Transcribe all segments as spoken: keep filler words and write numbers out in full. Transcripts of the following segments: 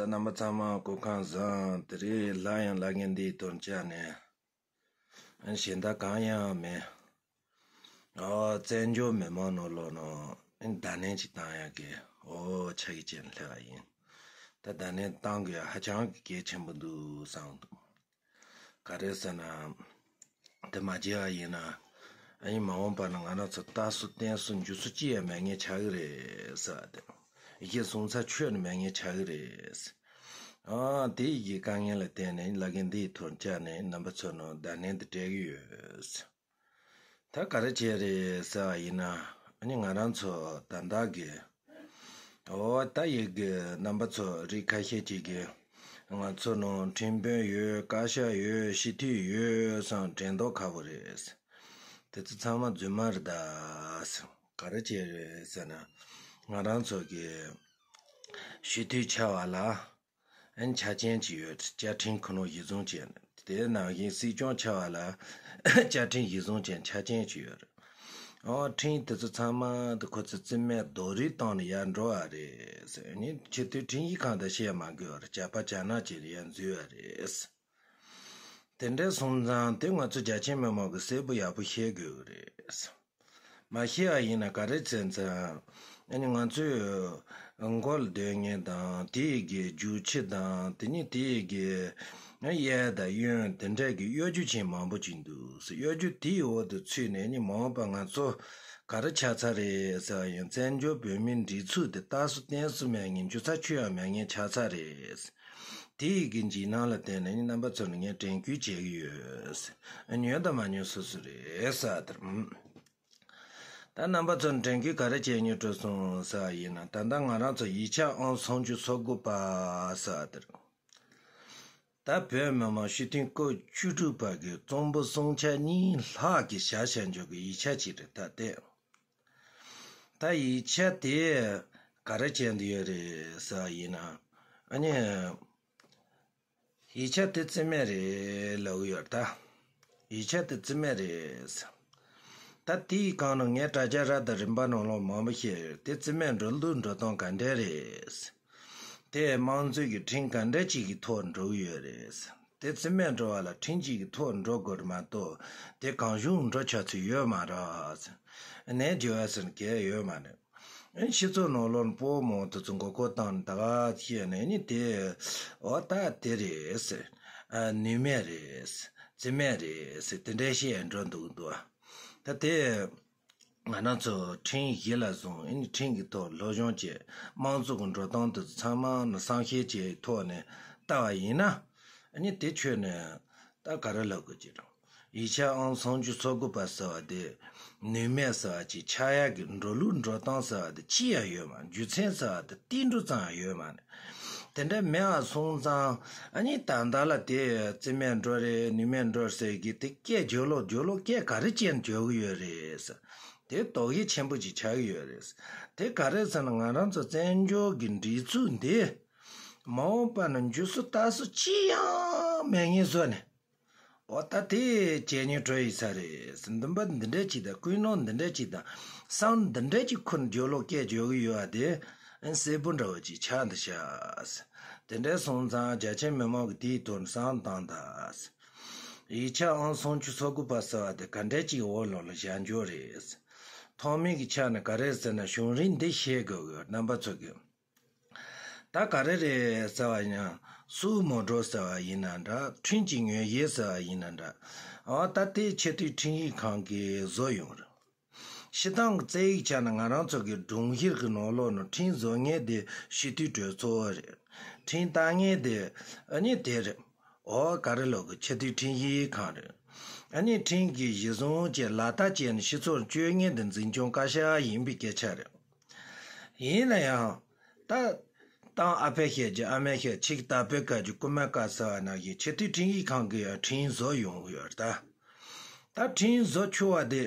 རྣམ་པ་ཚང་མ་སྐུ་ཁམས་བཟང་། དེ་རིང་སླར་ཡང་ལ་རྒན་འདིའི་དོན་བཅར་ནས། གཞན་དག་གང་ཡང་མེད། ཨོ་བཙན་བྱོལ་མི་མང་ནང་ལོགས་ནང་བརྡ་ལན་ཅིག་བཏང་ཡག་གི་ཨོ་ཆ་གི་ཅན་སླེབས་པ་ཡིན། ད་བརྡ་ལན་བཏང་དགོས་ཡག་ཧ་ཅང་གི་གལ་ཆེན་པོ་འདུག་བསམ་འདུག་ག་རེ་ཟེར་ན། དེ་མ་བྱས་པ་ཡིན་ན། ཨ་ནི་མ་འོངས་པ་ན་ང་རང་ཚོ་རྟགས་སུ་བརྟན་སུ་འཇུ་སུ་ཅི་ཡང་མེད་ངེས་ཆགས་ཀྱི་རེད་ཟེར་བ་དེ། ཡི་གེ་སྲུང་ཚ་ཆོས་ནི་མེད་ངེས་ཆགས་ཀྱི་རེད། ཨ་དེ་ཡི་གེ་དཀའ་ངལ་ལ་བརྟེན་ནས་ལ་རྒན་འདིའི་ཐོག་བཅར་ནས་རྣམ་པ་ཚོ་ནང་བརྡ་ལན་དེ་སྤྲད་ཀྱི་ཡོད། ད་ག་རེ་བྱས་རེད་ཟེར་བ་ཡིན་ན། ཨ་ནི་ང་རང་ཚོ་ད་ལྟ་གི་ཨོ་ད་ཡི་གེ་རྣམ་པ་ཚོ་རིགས་ཁ་ཤས་ཅིག་གིས་ང་ཚོ་ནང་ཁྲིམས་དཔོན་ཡོད། བཀའ་ཤག་ཡོད། སྤྱི་འཐུས་ཡོད་བསམ་དྲན་མདོག་ཁ་པོ་རེད། དེ་ཚོ་ཚང་མ་རྫུན་མ་རེད་ད། ག་རེ་བྱས་རེད་ཟེར་ན། ང་རང་ཚོ་གི་སྤྱི་འཐུས་ཆགས་པ་ལ་ཨན་ཆ་རྐྱེན་ཅིག་ཡོད། བཅའ་ཁྲིམས་ཁོ་ནོ་གཞི་བཟུང་བྱས་ནས། དེ་ནང་བཞིན་སྲིད་སྐྱོང་ཆགས་པ་ལ་བཅའ་ཁྲིམས་གཞི་བཟུང་བྱས་ཆ་རྐྱེན་ཅིག་ཡོད་རེད། ཨོ་ཁྲིམས་དེ་ཚོ་ཚང་མ་དེ་ཁོ་ཚོ་རྩིས་མེད་རྡོག་རོལ་བཏང་ནས་ཡར་འགྲོ་བ་རེད་ཟེར་ནས། སྤྱི་འཐུས་ཁྲིམས་ཞིབ་ཁང་དང་བཤད་མ་དགོས་པར་ཇག་པ་ཇག་ནག་བྱས་ནས་ཡར་འཛུལ་བ་རེད། དེ་འདྲ་སོང་ཙང་དེ་ང་ཚོ་རྒྱ་ཆེ་མི་མང་གིས་གསལ་པོ་ཡག་པོ་ཤེས་དགོས་ཀྱི་རེད། མ་ཤེས་པ་ཡིན་ན་ག་རེ་བྱས་ཙང་། ཨ་ནི་ང་ཚོས་མགོ་ལ་སྡོད་མཁན་དང་དེ་ཡི་གི་རྒྱུག་ཁྱི་དང་དེ་ནི་དེ་ཡི་གི་གཡས་དང་གཡོན་དེ་འདྲ་གི་གཡོ་སྒྱུ་ཅན་མང་པོ་ཅིག་འདུག་ཟེར། གཡོ་སྒྱུ་དེའི་འོག་ཏུ་ཚུད་ནས་ནི་མ་འོངས་པ་ང་ཚོ་ག་རེ་ཆགས་ཚར་རེད་ཟེར་བ་ཡིན། བཙན་བྱོལ་བོད་མིའི་སྒྲིག་འཛུགས་དེ་རྟགས་སུ་བརྟན་སུ་མེད་ངེས་འཇུ་ཚ་ཆུ་ཡང་མེད་ངེས་ཆགས་ཚར་རེད། དེ་ཡི་གི་འཇིགས་སྣང་ལ་བརྟེན་ནས་ནི་རྣམ་པ་ཚོ་ནི་ངས་དྲན་སྐུལ་བྱེད་ཀྱི་ཡོད། ཉོན་དང་མ་ཉོན་སོ་སོ་རེད་ཟེར་བ་དེར། ད་རྣམ་པ་ཚོར་དྲན་སྐུལ་ག་རེ་བྱས་ནས་འགྲོ་སོང་ཟེར་བ་ཡིན་ན། ད་ལྟ་ང་རང་ཚོ་ཡིག་ཆ་ཨང་སུམ་ཅུ་སོ་དགུ་པ་ཟེར་བ་དེར། ད་བོད་མི་མང་སྤྱི་འཐུས་སྐབས་བཅུ་དྲུག་པ་གི་གཙང་པོ་སྲུང་བྱ་གཉིས་ལྷག་གི་བྱ་བྱ་འཇོག་གི་ཡིག་ཆ་ཅིག་རེད་ད་དེ། ད་ཡིག་ཆ་དེ་ག་རེ་བྱས་འདི་ཡོད་རེད་ཟེར་བ་ཡིན་ན། ཨ་ནི། ཡིག་ཆ་དེ་རྩིས་མེད་རེད་ལབ་ཀྱི་ཡོད་རེད་ད། ཡིག་ཆ་དེ་རྩིས་མེད་རེད། ད་དེའི་སྒང་ནས་ངས་དྲ་རྒྱ་ར་དང་རིམ་པ་ནང་ལོགས་མང་པོ་བཤད་ཡོད། དེ་རྩིས་མེད་འགྲོ་ལུགས་འགྲོ་སྟངས་ག་འདྲས་རེད། དེ་དམངས་གཙོའི་གི་ཁྲིམས་ག་འདྲས་ཅིག་གི་ཐོག་འགྲོ་གི་ཡོད་རེད། དེ་རྩིས་མེད་འགྲོ་བ་ལ་ཁྲིམས་ཅིག་གི་ཐོག་འགྲོ་དགོས་རེད་མ་གཏོགས་དེ་གང་བྱུང་འགྲོ་ཆོག་ཚུལ་ཡོད་མ་རེད། ནས་བརྗོད་ཡ་ཟེར་མཁན་ཡོད་མ་རེད། སྤྱི་ཚོགས་ནང་ལོགས་སྤོ་མང་དུ་ཚུར་མགོ་སྐོར་བཏང་ནས་ད་ག་བཤད་ནས་ནི་དེ། འོ་ད་དེ་རེད་ཟེར། ནུས་མེད་རེད། རྩིས་མེད་རེད་ཟེར་དེ་འདྲའི་བཤད་འགྲོ་འདུག་འདུག་ད་དེ་ང་རང་ཚོ་ཁྲིམས་གཞི་ལ་བཟུང་ཨ་ནི་ཁྲིམས་ཀྱི་ཐོག་སློབ་སྦྱོང་བྱས། དམངས་གཙོ་གི་འགྲོ་སྟངས་དེ་ཚོ་ཚང་མ་ནི་བསམ་ཤེས་བྱས་ཐོག་ནས་ལྟ་བ་ཡིན་ན། ཨ་ནི་དེ་ཁྱོན་ནས་ད་ག་རེ་ལབ་དགོས་ཀྱི་རེད། ཡིག་ཆ་ཨང་སུམ་ཅུ་སོ་དགུ་པ་ཟེར་བ་དེ་ནུས་མེད་ཟེར་བ་ཅིག་ཆགས་ཡག་གི་འགྲོ་ལུགས་འགྲོ་སྟངས་ཟེར་བ་དེ་ཅི་ཡང་ཡོད་མ་རེད། རྒྱུ་མཚན་ཟེར་བ་དེ་ཏིལ་འབྲུ་ཙམ་ཡང་ཡོད་མ་རེད། དེ་འདྲ་མེད་པ་སོང་ཙང་ཨ་ནི་ད་ལྟ་ལ་དེ་རྩིས་མེད་འགྲོ་རེད། ནུས་མེད་འགྲོ་ཟེར་གི་དེ་སྐད་བརྗོད་ལོག་བརྗོད་ལོག་སྐད་ག་རེ་བྱས་ནས་བརྗོད་གི་ཡོད་རེད་ཟེར། དེ་དོགས་གཞི་ཆེན་པོ་ཅིག་ཆགས་ཀྱི་ཡོད་རེད། དེ་ག་རེ་ཟེར་ན་ང་རང་ཚོ་བཙན་བྱོལ་གི་སྒྲིག་འཛུགས་འདི་མ་འོངས་པ་ན་འཇུ་སུ་ལྟ་སུ་ཅི་ཡང་མེད་ངེས་བཟོ་ནས། འོ་ད་དེ་བྱས་ཉེས་གྲོལ་ཡིན་ས་རེད། འདུན་པ་འདི་འདྲ་ཅིག་དང་ཀུན་སློང་འདི་འདྲ་ཅིག་དང་བསམ་འདི་འདྲ་ཅིག་ཁུར་འཇོག་ལོག་སྐད་བརྗོད་གི་ཡོད་པ་དེ་གསལ་པོ་འདྲ་བོ་ཅིག་ཆགས་འདུག་ཤག་དེ་འདྲ་སོང་ཙང་རྒྱ་ཆེ་མི་མང་གི་དེའི་དོན་བསམ་བཏང་དང་། ཡིག་ཆ་ཨང་སུམ་ཅུ་སོ་དགུ་པ་ཟེར་བ་དེ་ག་འདྲ་ཅིག་འོག་ལོགས་ལ་བཞག་འཇོག་རེད། ཐོག་མའི་གི་ཆ་ནས་ག་རེ་ཟེར་ན་བྱུང་རིམ་འདི་ཤེས་དགོས་གི་རྣམ་པ་ཚོ་གི། ད་ག་རེ་རེད་ཟེར་བ་ཡིན་ན། སུའུ་མོ་ཏོ་ཟེར་བ་ཡིན་ན་འདྲ། ཁྲིམས་ཀྱི་ངོས་བཞེས་ཟེར་བ་ཡིན་ན་འདྲ། འོ་ད་དེ་ཆེས་མཐོའི་ཁྲིམས་ཞིབ་ཁང་གིས་བཟོ་ཡོང་རེད། སྤྱིར་བཏང་གི་རྩ་ཡིག་ཆ་ནས་ང་རང་ཚོ་གི་སྒྲོམ་གཞི་གི་ནང་ལོགས་ནས་ཁྲིམས་བཟོ་མཁན་དེ་སྤྱི་འཐུས་གྲོས་ཚོགས་རེད། ཁྲིམས་བཏང་མཁན་དེ་ཨ་ནི་དེ་རེད། འོ་ག་རེ་ལབ་དགོས། ཆེས་མཐོའི་ཁྲིམས་ཞིབ་ཁང་རེད། ཨ་ནི་ཁྲིམས་ཀྱི་གཞི་བཟུང་བྱས་ལག་བསྟར་བྱས་ནས་སྤྱི་ཚོགས་སྤྱོད་མཁན་དེ་འཛིན་སྐྱོང་བཀའ་ཤག་ཡིན་པའི་སྐད་ཆ་རེད། ཡིན་ན་ཡང་། ད། ཏང་ཨ་ཕས་བཤད་ཀྱི་ཨ་མས་བཤད་ཁྱི་གི་རྟ་ཕོའི་བཀའ་རྒྱུད་རྐུན་མའི་བཀའ་ཟེར་བ་ནང་བཞིན་ཆེས་མཐོའི་ཁྲིམས་ཞིབ་ཁང་གིས་ཡང་ཁྲིམས་བཟོ་ཡོང་གི་ཡོད་རེད་ད། ད་ཁྲིམས་བཟོ་ཆོག་པ་དེ།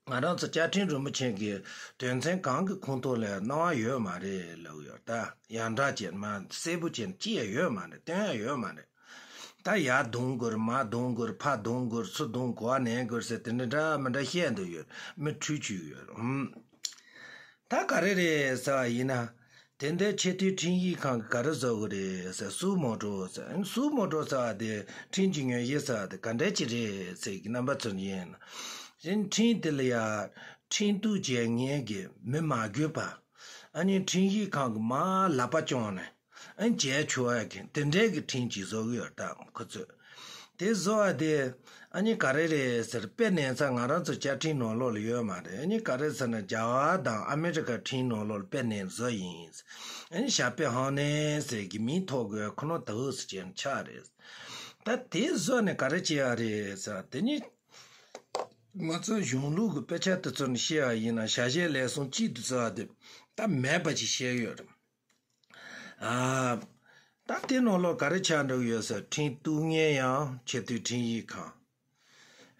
ང་རང་ཚོ་བཅའ་ཁྲིམས་རིན་པོ་ཆེ་གི་དོན་ཚན་གང་གི་ཁོངས་གཏོགས་ལ་ཡང་གནང་བ་ཡོད་མ་རེད་ལབ་ཡོད་ད། ཡང་དག་ཅིག་མ་གསལ་པོ་བྱས་ནས་ཅི་ཡང་ཡོད་མ་རེད། སྟོན་ཡ་ཡོད་མ་རེད། ད་ཡར་རྡུང་དགོས་རེད། མར་རྡུང་དགོས་རེད། ཕར་རྡུང་དགོས་རེད། ཚུར་རྡུང་དགོས། ག་ནས་དགོས་རེད་ཟེར་དེ་འདྲ་འདྲ་མི་འདྲ་བཤད་འདུག་ཡོད། མི་ཁྲུས་བྱུག་ཡོད་རེད། ཨུམ། ད་ག་རེ་རེད་ཟེར་བ་ཡིན་ན། དེ་འདྲའི་ཆེས་མཐོའི་ཁྲིམས་ཞིབ་ཁང་གིས་ག་རེ་བཟོ་གི་རེད་ཟེར། སུའུ་མོ་ཊོ་ཟེར། སུའུ་མོ་ཊོ་ཟེར་བ་དེ་ཁྲིམས་ཀྱི་ངོས་བཞེས་ཟེར་བ་དེ་ག་འདྲ་ཅིག་རེད་ཟེར་གྱི་རྣམ་པ་ཚོ་ཡིན། ཁྲིམས་དེ་ལ་ཡ་ཁྲིམས་གཏུག་བྱེད་མཁན་གྱི་མི་མ་དགོས་པ། ཨ་ནི་ཁྲིམས་ཞིབ་ཁང་གི་མར་ལག་པ་བརྐྱངས་ནས། ཨ་ནི་བྱས་ཆོག་ཡ་གི་དེ་འདྲའི་གི་ཁྲིམས་ཅིག་བཟོ་གི་ཡོད་ད་ཁོ་ཚོས། དེ་བཟོ་བ་དེ་ཨ་ནི་ག་རེ་རེད་ཟེར། དཔེ་ལེན་ས་ང་རང་ཚོ་བཅའ་ཁྲིམས་ནང་ལོགས་ལ་ཡོད་མ་རེད། ཨ་ནི་ག་རེ་ཟེར་ན་རྒྱ་གར་དང་ཨ་མེ་རི་ཀ་ཁྲིམས་ནང་ལོགས་ལ་དཔེ་ལེན་བཟོ་ཡིན། ཨ་ནི་ཞྭ་དཔེ་ཧང་ནེ་ཟེར་གི་མིང་ཐོགས་དགོས་ཁོ་ན་དག་ཟེར་བྱས་ནས་ཆགས་རེད། ད་དེ་བཟོ་ནས་ག་རེ་བྱེད་ཡ་རེད་ཟེར། དེ་ནི་ང་ཚོ་གཞུང་ལུགས་ཀྱི་དཔེ་ཆ་དེ་ཚོ་ནས་བཤད་ཡ་ཡིན་ན་བྱ་བྱེད་ལས་ཟུང་གཅིག་ཏུ་བརྩི་བ་དེ་ད་མེད་པ་ཅིག་བཤད་ཡོད་རེད། ཨ། ད་དེ་ནང་ལོགས་ག་རེ་ཆགས་འགྲོ་གི་ཡོད་ཟེར། ཁྲིམས་གཏུག་མཁན་ཡང་ཆེས་མཐོའི་ཁྲིམས་ཞིབ་ཁང་།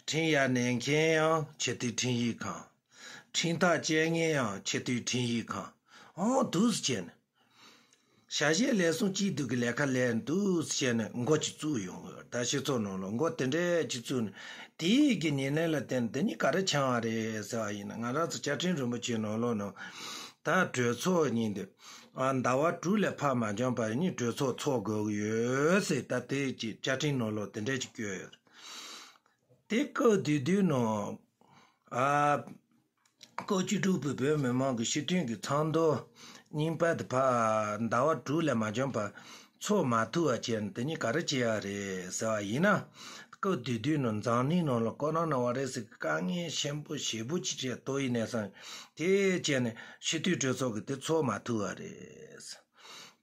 ཁྲིམས་ཡར་ལེན་མཁན་ཡང་ཆེས་མཐོའི་ཁྲིམས་ཞིབ་ཁང་། ཁྲིམས་ཐག་བཅད་མཁན་ཡང་ཆེས་མཐོའི་ཁྲིམས་ཞིབ་ཁང་། ཨོ་འདུག་སེ་བྱས་ནས། བྱ་བྱེད་ལས་ཟུང་གཅིག་སྡུད་ཀྱི་ལས་ཀ་ལས་འདུག་སེ་བྱས་ནས་འགོ་ཅིག་བཙུགས་ཡོང་གི་ཡོད། ད་སྤྱི་ཚོགས་ནང་ལ་འགོ་དེ་འདྲས་ཅིག་བཙུགས་ནས། དེའི་གི་ཉེར་ལེན་ལ་བརྟེན་ནས་དེ་ནི་ག་རེ་ཆགས་པ་རེད་ཟེར་བ་ཡིན་ན། ང་རང་ཚོ་བཅའ་ཁྲིམས་རིན་པོ་ཆེའི་ནང་ལོགས་ནང་ད་གྲོས་ཚོགས་གཉིས་འདི་ཨ་ཟླ་བ་དྲུག་ལས་ཕར་མ་འགྱངས་པར་ནི་གྲོས་ཚོགས་ཚོགས་དགོས་ཀྱི་ཡོད་ཟེར། ད་དེ་ཅིག་བཅའ་ཁྲིམས་ནང་ལོགས་དེ་འདྲས་ཅིག་བཀོད་ཡོད། དེ་སྐབས་དེ་དུས་ནང་ཨ་སྐབས་བཅུ་དྲུག་པའི་བོད་མི་མང་གི་སྤྱི་འཐུས་ཀྱི་ཚོགས་འདུ་རྙིང་པ་དེ་ཕར་ཟླ་བ་དྲུག་ལས་མ་འགྱངས་པར་ཚོགས་མ་ཐུབ་པ་བྱས་ནས་དེ་ནི་ག་རེ་བྱེད་ཡ་རེད་ཟེར་བ་ཡིན་ན། སྐབས་དེ་དུས་ནང་འཛམ་གླིང་ནང་ལ་ཀོ་རོ་ན་བྷ་རེ་སི་གི་དཀའ་ངལ་ཆེན་པོ་ཞེ་པོ་ཅིག་བྱས་ཏོག་དབྱིབས་ནད་གསང་དེ་བྱས་ནས་སྤྱི་འཐུས་གྲོས་ཚོགས་ཀྱིས་དེ་ཚོགས་མ་ཐུབ་པ་རེད།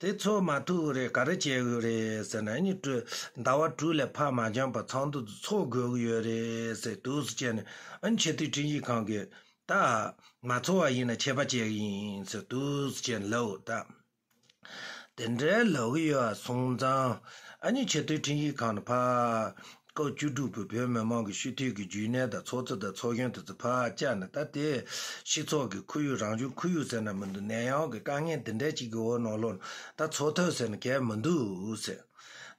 དེ་ཚོགས་མ་ཐུབ་པ་རེད། ག་རེ་བྱེད་དགོས་རེད་ཟེར་ན། ཨ་ནི་གྲོས་ཟླ་བ་དྲུག་ལས་ཕར་མ་འགྱངས་པར་ཚོགས་འདུ་ཚོགས་དགོས་ཀྱི་ཡོད་རེད་ཟེར་འདུག་སེ་བྱས་ནས། ཨ་ནི་ཆེས་མཐོའི་ཁྲིམས་ཞིབ་ཁང་གིས་ད་མ་ཚོགས་པ་ཡིན་ན་ཆད་པ་བཅད་ཀྱི་ཡིན་ཟེར་འདུག་སེ་བྱས་ནས་ལབ་ད། དེ་འདྲའི་ལབ་ཀྱི་ཡོད་པ་སོང་ཙང་། ཨ་ནི་ཆེས་མཐོའི་ཁྲིམས་ཞིབ་ཁང་ནས་ཕར་སྐབས་བཅུ་དྲུག་པའི་བོད་མི་མང་གི་སྤྱི་འཐུས་ཀྱི་རྒྱུན་ལས་དང་ཚོགས་གཙོ་དང་ཚོགས་གཞོན་དེ་ཚོ་ཕར་བཅར་ནས། ད་དེ་སྤྱི་ཚོགས་ཀྱི་ཁོར་ཡུག་རང་བྱུང་ཁོར་ཡུག་ཟེར་ན་མི་འདུག་ནད་ཡམས་ཀྱི་དཀའ་ངལ་འདི་འདྲའི་ཅིག་གི་འོག་ནང་ལོགས་ད་ཚོགས་ཐུབ་ཟེར་ན་གལ་མི་འདུག་ཟེར།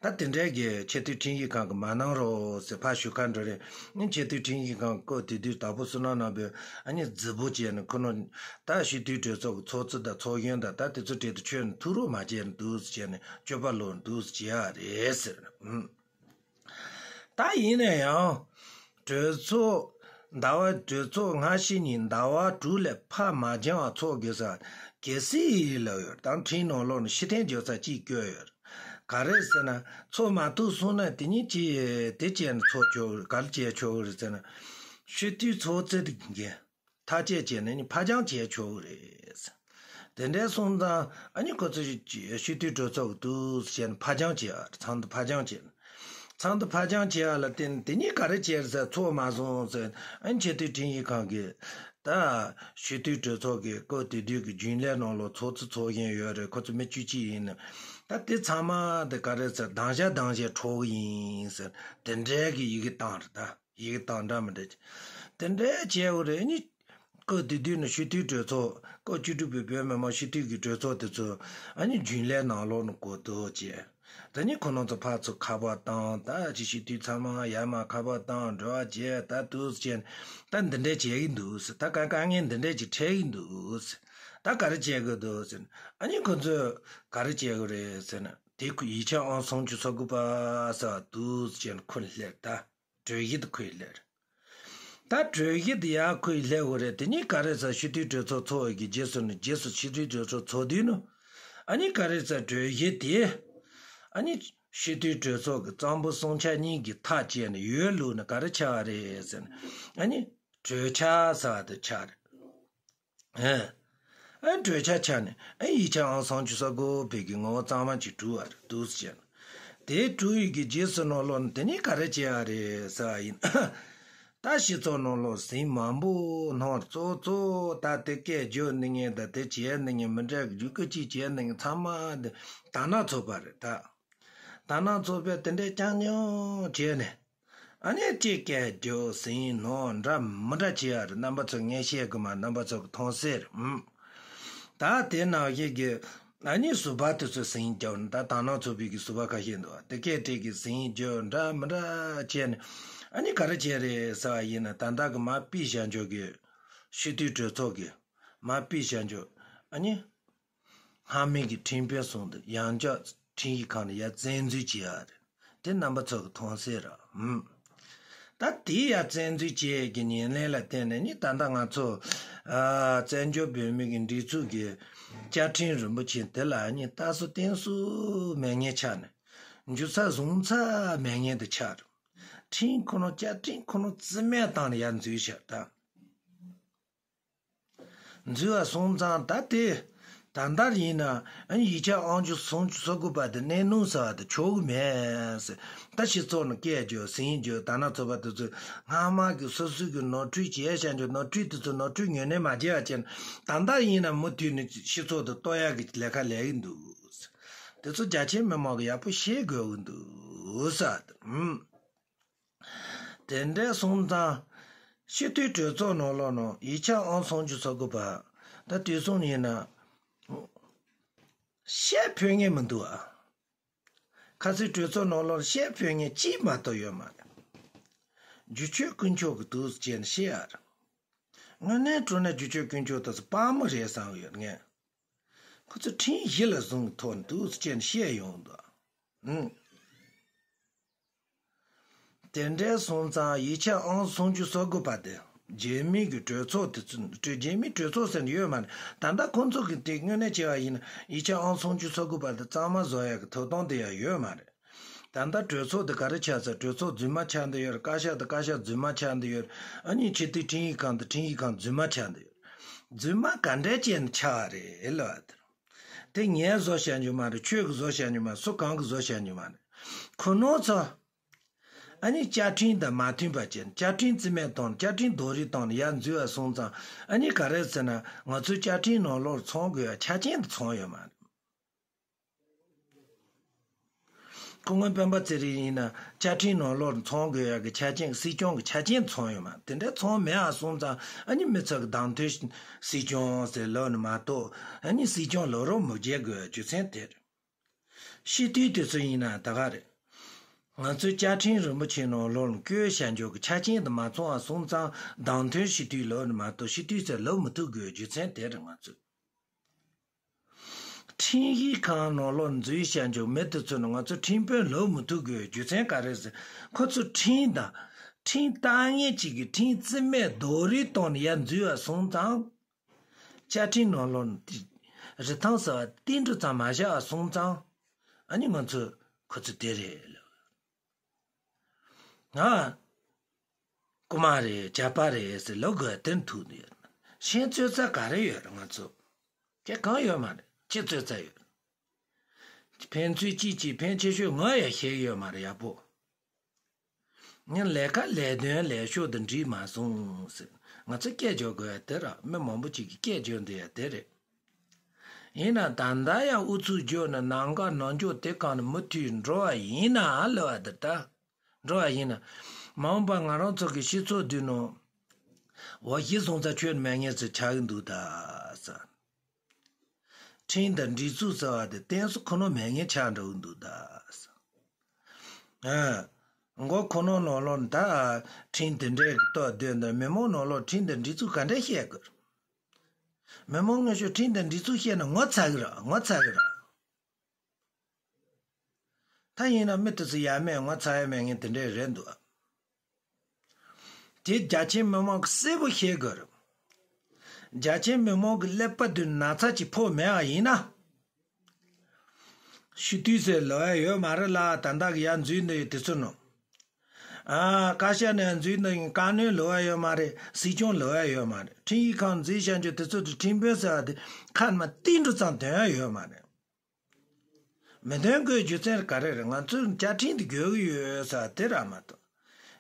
ད་དེ་འདྲའི་གི་ཆེས་མཐོའི་ཁྲིམས་ཞིབ་ཁང་གིས་མ་གནང་རོགས་ཟེར་ཕར་ཞུ་ཁ་འདྲ་རེད། ཨ་ནི་ཆེས་མཐོའི་ཁྲིམས་ཞིབ་ཁང་སྐབས་དེ་དུས་དྭགས་པོ་བསོད་ནམས་ནོར་བུས་ཨ་ནི་རྫིག་པོ་བྱས་ནས་ཁོ་ནོ་ད་སྤྱི་འཐུས་གྲོས་ཚོགས་ཀྱི་ཚོགས་གཙོ་དང་ཚོགས་གཞོན་དང་ད་དེ་ཚོ་གྲལ་དུ་ཆོད་ནས་ཐུགས་རོགས་མ་བྱས་ནས་འདུག་སེ་བྱས་ནས་སྤྱོད་པ་ལོག་འདུག་སེ་བྱེད་ཡ་རེད་ཟེར། ཨུམ། ད་ཡིན་ན་ཡང་གྲོས་ཚོགས་ཟླ་བ་གྲོས་ཚོགས་སྔ་ཕྱི་གཉིས་ཟླ་བ་དྲུག་ལས་ཕར་མ་འགྱངས་པར་ཚོགས་དགོས་ས་གལ་སྲིད་ལབ་ཡོད། ད་ཁྲིམས་ནང་ལོགས་ནས་ཕྱིར་འཐེན་བྱེད་ས་གཅིག་བཀོད་ཡོད། ག་རེ་ཟེར་ན། ཚོགས་མ་ཐུབ་སོང་ན་དེ་ཉིད་ཀྱིས་དེ་བྱས་ནས་ཚོགས་ཆོག་གི་རེད། ག་རེ་བྱས་ཆོག་གི་རེད་ཟེར་ན། སྤྱི་འཐུས་ཚོགས་གཙོ་དེ་གིས་ཐག་བཅད་བྱས་ནས་ནི་ཕར་འགྱངས་བྱས་ཆོག་གི་རེད། དེ་འདྲའི་སོང་ཙང་ཨ་ནི་ཁོ་ཚོས་སྤྱི་འཐུས་གྲོས་ཚོགས་ཀྱིས་འདུག་སེ་བྱས་ནས་ཕར་འགྱངས་བྱས། ཚོགས་འདུ་ཕར་འགྱངས་བྱས། ཚོགས་འདུ་ཕར་འགྱངས་བྱས་པ་ལ་བརྟེན་དེ་ཉིད་ག་རེ་བྱས་ཟེར། ཚོགས་མ་སོང་ཟེར། ཨ་ནི་ཆེས་མཐོའི་ཁྲིམས་ཞིབ་ཁང་གིས་ད་སྤྱི་འཐུས་གྲོས་ཚོགས་ཀྱི་སྐབས་དེ་དུས་ཀྱི་རྒྱུན་ལས་ནང་ལོགས་ཚོགས་གཙོ་ཚོགས་གཞོན་ཡོད་རེད། ཁོ་ཚོ་མི་བཅུ་གཅིག་ཡིན་ན། ད་དེ་ཚང་མ་དེ་ག་རེ་ཟེར། གདམ་བྱ་གདམ་བྱས་འཕྲོག་གི་ཡིན་ཟེར་དེ་འདྲའི་གི་ཡི་གེ་བཏང་རེད་ད། ཡི་གེ་བཏང་འདྲ་མི་འདྲ་ཅིག་དེ་འདྲའི་བྱས་པ་རེད། ཨ་ནི་སྐབས་དེ་དུས་ནས་སྤྱི་འཐུས་གྲོས་ཚོགས། སྐབས་བཅུ་དྲུག་པའི་བོད་མི་མང་སྤྱི་འཐུས་ཀྱི་གྲོས་ཚོགས་དེ་ཚོ་ཨ་ནི་རྒྱུན་ལས་ནང་ལོགས་ནས་གོ་བསྡུར་བྱས། ད་ནི་ཁོ་རང་ཚོ་ཕར་ཚུར་ཁ་པར་བཏང་། ད་ཅིག་སྤྱི་འཐུས་ཚང་མ་ཡར་མར་ཁ་པར་བཏང་འབྲེལ་བ་བྱས། ད་འདུག་སེ་བྱས་ནས་ད་འདི་འདྲས་བྱེད་ཀྱི་འདུག་ཟེར། ད་དཀའ་དཀའ་ངལ་འདི་འདྲས་ཅིག་འཕྲད་ཀྱི་འདུག་ཟེར། ད་ག་རེ་བྱེད་དགོས་འདུག་ཟེར་ན། ཨ་ནི་ཁོ་ཚོས་ག་རེ་བྱེད་དགོས་རེད་ཟེར་ན། དེ་ཁོ་ཡིག་ཆ་ཨང་སུམ་ཅུ་སོ་དགུ་པ་ཟེར་བ་འདུག་སེ་བྱས་ནས་ཁོ་ལ་སླེབས། ད་གྲོས་གཞི་དེ་ཁོ་ལ་སླེབས། ད་གྲོས་གཞི་དེ་ཡར་ཁོ་ལ་སླེབས་དགོས་རེད། དེ་ནི་ག་རེ་ཟེར། སྤྱི་འཐུས་གྲོས་ཚོགས་ཚོགས་པའི་གི་རྗེས་སུ་ནི། རྗེས་སུ་སྤྱི་འཐུས་གྲོས་ཚོགས་ཚོགས་དུས་ནི། ཨ་ནི་ག་རེ་ཟེར། གྲོས་གཞི་དེ་ཨ་ནི་སྤྱི་འཐུས་གྲོས་ཚོགས་ཀྱི་གཙང་པོ་སྲུང་བྱ་གཉིས་ཀྱིས་ཐག་བཅད་ནས་ཡར་བླུགས་ན་ག་རེ་ཆགས་པ་རེད་ཟེར་ན། ཨ་ནི་གྲོས་འཆར་ཟེར་བ་དེ་ཆགས་རེད། ཨེ། ཨེ་གྲོས་འཆར་ཆགས་ནས་ཨེ་ཡིག་ཆ་ཨང་སུམ་ཅུ་སོ་དགུ་པའི་གི་ངོ་བོ་གཙང་མ་ཅིག་གྲུབ་པ་རེད། འདུག་སེ་བྱས་ནས། དེ་གྲུབ་ཡི་གི་རྗེས་སུ་ནང་ལོགས་ནས་དེ་ནི་ག་རེ་བྱས་པ་རེད་ཟེར་བ་ཡིན། ད་སྤྱི་ཚོགས་ནང་ལོགས་ཟིང་མང་པོ་སྣང་། གཙོ་གཙོ་ད་དེ་སྐད་བརྗོད་ནི་ངན་དང་དེ་བྱས་ནི་ངན་མི་འདྲ་གི་རྒྱུ་སྐད་ཅིག་བྱས་ནི་ངན་ཚང་མ་དེ་དར་ནག་ཚོགས་པ་རེད་ད། དར་ནག་ཚོགས་པས་དེ་འདྲའི་རྐྱང་རྐྱང་བྱས་ནས། ཨ་ནི་གཅིག་སྐད་རྒྱག་ཟིང་ནོར་འདྲ་མི་འདྲ་བྱེད་ཡ་རེད། རྣམ་པ་ཚོ་ངས་བཤད་གི་མ། རྣམ་པ་ཚོ་གི་མཐོང་གསལ་རེད། ཨུམ། ད་དེ་ནང་བཞིན་གྱི་ཨ་ནི་ཟུར་པ་དེ་ཚོས་ཟིང་རྒྱབ་ནས། ད་དར་ནག་ཚོགས་པའི་གི་ཟུར་པ་ཁ་ཤས་འདུག་བ། དེ་སྐད་དེ་གི་ཟིང་རྒྱབ་འདྲ་མི་འདྲ་བྱས་ནས། ཨ་ནི་ག་རེ་བྱས་རེད་ཟེར་བ་ཡིན་ན། ད་ལྟ་གི་མ་པི་བྱ་འཇོག་གི་སྤྱི་འཐུས་གྲོས་ཚོགས་ཀྱི་མ་པི་བྱ་འཇོག་ཨ་ནི། ཕ་མེས་ཀྱི་ཁྲིམས་དཔོན་གསུམ་དུ་ཡང་བསྐྱར་ཁྲིམས་ཞིབ་ཁང་ནས་ཡར་བཙན་འཛུལ་བྱས་ཡ་རེད། དེ་རྣམ་པ་ཚོ་གི་མཐོང་གསལ་རེད། ཧུམ། ད་དེ་ཡར་བཙན་འཛུལ་བྱས་ཀྱི་ཉེར་ལེན་ལ་བརྟེན་ནས་ནི་ད་ལྟ་ང་ཚོ་ཨ་བཙན་བྱོལ་བོད་མི་གི་སྒྲིག་འཛུགས་ཀྱི་བཅའ་ཁྲིམས་རིན་པོ་ཆེ་དེ་ལ་ནི་ལྟ་སྲོལ་བསྟེན་སྲོལ་མེད་མཁན་ཆགས་ནས། འཇུ་ས་བཟུང་ས་མེད་མཁན་དུ་ཆགས་རེད། ཁྲིམས་ཁོ་ན་བཅའ་ཁྲིམས་ཁོ་ན་རྩིས་མེད་བཏང་ནས་ཡར་འཛུལ་ཤག་ད། འཛུལ་བ་སོང་ཙང་ད་དེ་ད་ལྟར་ཡིན་ན་ཨ་ནི་ཡིག་ཆ་ཨང་ཅུ་སུམ་ཅུ་སོ་དགུ་པ་དེ་གནས་ལུགས་ཟེར་བ་དེ་ཆོག་གི་མེད་ཟེར། ད་སྤྱི་ཚོགས་ནང་སྐད་བརྗོད་ཟིན་བརྗོད་ད་ན་ཚོ་པ་དེ་ཚོས་སྔ་མ་གི་སོ་སོ་གི་ནོར་འཁྲུལ་བྱས་བཞག་རྒྱུ་ནོར་འཁྲུལ་དེ་ཚོ་ནོར་འཁྲུལ་ངོས་ལེན་མ་བྱས་པ་བྱས་ན་ད་ལྟ་ཡིན་ན་མུ་མཐུད་ནས་སྤྱི་ཚོགས་དེ་གཏོར་ཡག་གི་ལས་ཀ་ལས་ཀྱི་འདུག་དེ་ཚོ་རྒྱ་ཆེའི་མི་མང་གིས་ཡག་པོ་ཤེས་དགོས་ཀྱི་འདུག་ཟེར། ཨུམ། དེ་འདྲ་སོང་ཙང་། སྤྱི་འཐུས་གྲོས་ཚོགས་ནང་ལོགས་ནང་ཡིག་ཆ་ཨང་སུམ་ཅུ་སོ་དགུ་པ། ད་དུས་གསུམ་ཡིན་ན། བཤད་ཕོད་མཁན་མི་འདུག་ཨ། ཁ་སང་གྲོས་ཚོགས་ནང་ལོགས་བཤད་ཕོད་མཁན་གཅིག་མ་གཏོགས་ཡོད་མ་རེད། རྒྱུ་ཆོས་དཀོན་མཆོག་གི་འདུག་ཅེས་བཤད་ཨ་རེད། དངོས་གནས་དྲང་གནས་རྒྱུ་ཆོས་དཀོན་མཆོག་དེ་ཚོ་དཔའ་མོ་རེད་བསམ་ཡོད་ངས། ཁོ་ཚོ་ཁྲིམས་གཞི་ལ་བཟུང་གི་ཐོག་ནས་འདུག་ཅེས་བཤད་ཡོང་འདུག་ཨ། ཨུམ། དེ་འདྲའི་སོང་ཙང་ཡིག་ཆ་ཨང་སུམ་ཅུ་སོ་དགུ་པ་དེ་རྒྱ་མི་གི་གྲོས་ཚོགས་དེ་ཚོ་གྲོས་རྒྱ་མིའི་གྲོས་ཚོགས་ཟེར་ནས་ཡོད་མ་རེད། ད་ལྟ་ཁོང་ཚོ་གི་དེ་དངོས་གནས་བྱས་པ་ཡིན་ན་ཡིག་ཆ་ཨང་སུམ་ཅུ་སོ་དགུ་པ་དེ་གཙང་མ་བཟོ་ཡག་གི་ཐོབ་ཐང་དེ་ཡང་ཡོད་མ་རེད། ད་ལྟ་གྲོས་ཚོགས་དེ་ག་རེ་ཆགས་ཚར། གྲོས་ཚོགས་རྫུན་མ་ཆགས་འདི་ཡོད་རེད། བཀའ་ཤག་དེ་བཀའ་ཤག་རྫུན་མ་ཆགས་འདི་ཡོད་རེད། ཨ་ནི་སྤྱི་འཐུས་ཁྲིམས་ཡིག་ཁང་དེ་ཁྲིམས་ཡིག་ཁང་རྫུན་མ་ཆགས་འདི་ཡོད་རེད། རྫུན་མ་ག་འདྲས་བྱས་ནས་ཆགས་པ་རེད་ལབ་པ་དེ། དེ་ངས་བཟོ་བྱ་རྒྱུ་མ་རེད། ཁྱོད་ཀྱིས་བཟོ་བྱ་རྒྱུ་མ་རེད། སུ་གང་གིས་བཟོ་བྱ་རྒྱུ་མ་རེད། ཁོ་ནོ་ཚོ། ཨ་ནི་བཅའ་ཁྲིམས་དང་མ་མཐུན་པ་བྱས་ནས་བཅའ་ཁྲིམས་རྩིས་མེད་བཏང་ནས་བཅའ་ཁྲིམས་རྡོག་རིལ་བཏང་ནས་ཡར་འཛུལ་བ་སོང་ཙང་ཨ་ནི་ག་རེ་ཟེར་ན་ང་ཚོའི་བཅའ་ཁྲིམས་ནང་ལོགས་ཚང་དགོས་ཡ་ཆ་རྐྱེན་དེ་ཚང་ཡོད་མ་རེད། སྐུ་ངོ་སྤེན་པ་ཚེ་རིང་ཡིན་ན་བཅའ་ཁྲིམས་ནང་ལོགས་ཚང་དགོས་ཡ་གི་ཆ་རྐྱེན་སྲིད་སྐྱོང་གི་ཆ་རྐྱེན་ཚང་ཡོད་མ་རེད། དེ་འདྲ་ཚང་མེད་པ་སོང་ཙང་ཨ་ནི་མི་ཚོ་གི་བདམས་ཐོན་སྲིད་སྐྱོང་ཟེར་ལབ་ནི་མ་གཏོགས་ཨ་ནི་སྲིད་སྐྱོང་ལབ་རོགས་མི་བྱེད་དགོས་རྒྱུ་མཚན་དེ་རེད། སྤྱི་འཐུས་དེ་ཚོ་ཡིན་ན་ད་ག་རེད། ང་ཚོའི་བཅའ་ཁྲིམས་རིན་པོ་ཆེ་ནང་ལོགས་ལ་བཀོད་བཞག་རྒྱུ་གི་ཆ་རྐྱེན་དེ་མ་ཚང་བ་སོང་ཙང་བདམས་ཐོན་སྤྱི་འཐུས་ལབ་ནི་མ་གཏོགས་སྤྱི་འཐུས་ཟེར་ལབ་མི་ཐུབ་དགོས་རྒྱུ་མཚན་དེ་རེད། ང་ཚོས་ཁྲིམས་ཞིབ་ཁང་ནང་ལོགས་འཛུལ་བཞག་རྒྱུ་མི་དེ་ཚོ་ནི་ང་ཚོ་ཁྲིམས་དཔོན་ལབ་མི་ཐུབ་དགོས་རྒྱུ་མཚན་ག་རེ་ཟེར། ཁོ་ཚོ་ཁྲིམས་དང་ཁྲིམས་ལྟ་མཁན་གཅིག་གིས་ཁྲིམས་རྩིས་མེད་རྡོག་རིལ་བཏང་ནས་ཡར་འཛུལ་བ་སོང་ཙང་། བཅའ་ཁྲིམས་ནང་ལོགས་ནས་རིན་ཐང་ཟེར་བ་ཏིལ་འབྲུ་ཙམ་མ་བཞག་པ་སོང་ཙང་། ཨ་ནི་ང་ཚོས་ཁོ་ཚོ་དེ་རེད་ལབ། ང་རྐུ་མ་རེད་ཇག་པ་རེད་ཟེར་ལབ་དགོས་དེ་ཐུག་ནས་ཡོད། ཤེས་རྩོད་ས་ག་རེ་ཡོད་རེད། ང་ཚོ་གལ་གང་ཡོད་མ་རེད། ཅི་རྩོད་ས་ཡོད་རེད། ཕན་ཚུན་གཅིག་གཅིག་ཕན་ཆེ་ཤོས་ང་ཡང་ཤེས་ཡོད་མ་རེད་ཡག་པོ། ངས་ལས་ཀ་ལས་དོན་ལས་ཕྱོགས་དང་འགྲིག་མ་སོང་ཟེར། ང་ཚོས་སྐད་རྒྱག་དགོས་ཡ་དེ་ར། མི་མང་པོ་ཅིག་གིས་སྐད་རྒྱག་འདོད་ཡ་དེ་རེད། ཡིན་ན་ད་ལྟ་ཡང་ཨུ་ཚུགས་རྒྱག་ན་ནམ་མཁའ་ནང་འཇོག་དེ་གང་ནས་མུ་མཐུད་འགྲོ་བ་ཡིན་ན་ལབ་པ་དེ་ལྟ། འགྲོ་བ་ཡིན་ན། མ་འོངས་པ་ང་རང་ཚོ་གི་སྤྱི་ཚོགས་འདི་ནང་། འོ་གཞི་བཟུང་ས་ཁྱོན་མེད་ངེས་སུ་ཆགས་ཀྱི་འདུག་ད་ཟེར། ཁྲིམས་དང་སྒྲིག་འཛུགས་ཟེར་བ་དེ་བརྟེན་སོ་ཁོ་ན་མེད་མཁན་ཆགས་འགྲོ་གི་འདུག་ད། ཨ། མགོ་ཁོ་ན་ནང་ལོགས་ད་ཁྲིམས་དེ་འདྲའི་གི་ཐོག་སྡོད་འདི་མི་མང་ནང་ལོགས་ཁྲིམས་དང་སྒྲིག་འཛུགས་ག་འདྲ་བཤད་དགོས། མི་མང་ངོ་ཤོས་ཁྲིམས་དང་སྒྲིག་འཛུགས་བཤད་ན་ངོ་ཚ་གི་ར་ངོ་ཚ་གི་ར། ད་ཡིན་ན་མི་དེ་ཚོ་ཡ་མེད་ངོ་ཚ་ཡ་མེད་མཁན་དེ་འདྲའི་རེད་འདུག་དེ་རྒྱ་ཆེའི་མི་མང་གིས་གསལ་པོ་ཤེས་དགོས་རེད། རྒྱ་ཆེའི་མི་མང་གི་ཀླད་པ་དུ་ན་ཚ་ཅིག་ཕོག་མེད་པ་ཡིན་ན། སྤྱི་འཐུས་ཟེར་ལབ་ཡ་ཡོད་མ་རེད་ལ་ད་ལྟ་གི་ཡར་འཛུལ་འདི་ཡོད་དེ་ཚོ་ནོ། ཨ། བཀའ་ཤག་ནས་འཛུལ་འདི་ཡིན་བཀའ་བློན་ལབ་ཡ་ཡོད་མ་རེད། སྲིད་སྐྱོང་ལབ་ཡ་ཡོད་མ་རེད། ཁྲིམས་ཡིག་ཁང་འཛུལ་བཞག་རྒྱུ་དེ་ཚོ་དུ་ཁྲིམས་དཔོན་ཟེར་བ་དེ་ཁ་ནས་མར་ཏིལ་འབྲུ་ཙམ་འདོན་ཡ་ཡོད་མ་རེད། མི་འདོན་དགོས་རྒྱུ་མཚན་ག་རེ་རེད། ང་ཚོས་བཅའ་ཁྲིམས་དེ་དགོས་ཀྱི་ཡོད་ཟེར་བ་དེ་ར་མ་གཏོགས།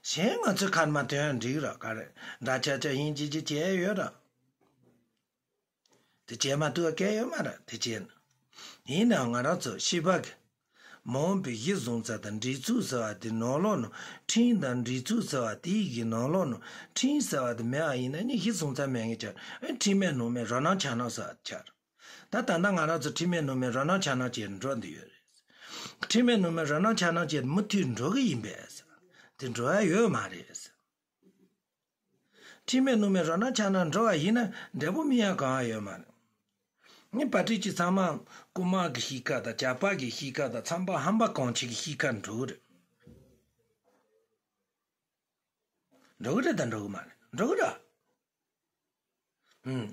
གཞན་ང་ཚོས་ཁ་ནས་མར་འདོན་ཡ་འགྲིག་ར་ག་རེ་འདྲ་ཆགས་ཆགས་ཡིན་གཅིག་གཅིག་བྱས་ཡོད་ར། དེ་བྱས་མ་ཐུབ་པ་གལ་ཡོད་མ་རེད། དེ་བྱས་ན། ཡིན་ནའང་ང་རང་ཚོ་སྤྱི་པ་གི་མ་འོངས་པའི་གཞི་བཟུང་ས་དང་སྒྲིག་འཛུགས་ཟེར་བ་དེ་ནང་ལོགས་ནང་ཁྲིམས་དང་སྒྲིག་འཛུགས་ཟེར་བ་དེའི་གི་ནང་ལོགས་ནང་ཁྲིམས་ཟེར་བ་དེ་མེད་པ་ཡིན་ན་ནི་གཞི་བཟུང་ས་མེད་ངེས་ཆགས། ཨེ་ཁྲིམས་མེད་ནོར་མེད་རོ་སྣང་ཆགས་སྣང་ཟེར་བ་དེ་ཆགས། ད་ད་ལྟ་ང་རང་ཚོ་ཁྲིམས་མེད་ནོར་མེད་རོ་སྣང་ཆགས་སྣང་བྱས་འགྲོ་འདི་ཡོད་རེད། ཁྲིམས་མེད་ནོར་མེད་རོ་སྣང་ཆགས་སྣང་བྱས་མུ་མཐུད་འགྲོ་གི་ཡིན་པས་ཟེར། དེ་འགྲོ་ཡ་ཡོད་མ་རེད་ཟེར། ཁྲིམས་མེད་ནོར་མེད་རོ་སྣང་ཆགས་སྣང་འགྲོ་བ་ཡིན་ན་འབྲས་བུ་སྨིན་ཡ་གང་ཡང་ཡོད་མ་རེད། ངས་བ་ཊི་ཅི་ཚང་མ་རྐུན་མ་གི་གཤིས་ཀ་དང་ཇག་པ་གི་གཤིས་ཀ་དང་ཚངས་པ་ཧམ་པ་གང་བྱེད་ཀྱི་གཤིས་ཀ་འགྲོ་གི་རེད། འགྲོ་གི་རེད་དང་འགྲོ་གི་མ་རེད། འགྲོ་གི་རེད། ཨུམ།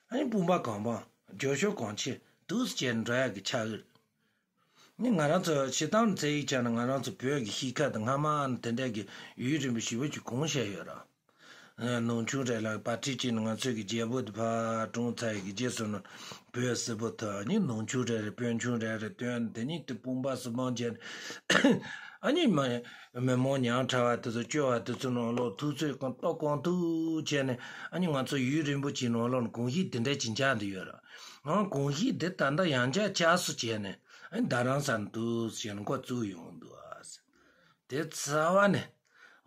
ཨ་ནི་དཔུང་པ་གང་བ་རྒྱུ་ཤོག་གང་ཆེ་དུས་སུ་བྱས་འགྲོ་ཡག་གི་ཆགས་ཡོད། ནི་ང་རང་ཚོ་ཤི་ཏང་ཚེ་ཡིག་ཆ་ནི་ང་རང་ཚོ་བོད་ཀྱི་གཤིས་ཀ་དང་སྔ་མ་ནི་དེ་འདྲ་གི་ཡུན་རིང་པོ་ཞེ་པོ་ཅིག་གོང་བཤད་ཡོད་ར། ནང་ཆུང་རེད་ལ་བ་ཊི་ཅི་ནི་ང་ཚོའི་གི་རྒྱལ་པོ་དེ་ཕར་གྲོངས་ཚར་ཡི་གི་རྗེས་སུ་ནི་བོད་སིལ་བུ་དེ་ནི་ནང་ཆུང་རེད་རེད་དཔོན་ཆུང་རེད་རེད་སྟོན་དེ་ནི་དེ་དཔུང་པ་སུ་མང་བྱས་ཨ་ནི་མ། མི་མང་ཉམ་ཕྲ་བ་དེ་ཚོ་སྐྱོ་བ་དེ་ཚོ་ནང་ལོགས་ཐུག་ཚོད་གང་ལྟོགས་གང་ཐུག་བྱས་ནས་ཨ་ནི་ང་ཚོ་ཡུན་རིང་པོ་ཅིག་ནང་ལོགས་ནས་གོམས་གཤིས་དེ་འདྲ་ཅིག་འཇགས་འདི་ཡོད་ར། ང་གོམས་གཤིས་དེ་ད་ལྟ་ཡང་འཇགས་བཅག་སུ་བྱས་ནས་ཨ་ནི་རྡ་རམ་ས་ལ་འདུག་བྱས་ནས་འགོ་བཙུགས་ཡོང་འདུག་ཨ། དེ་རྩ་བ་ནས་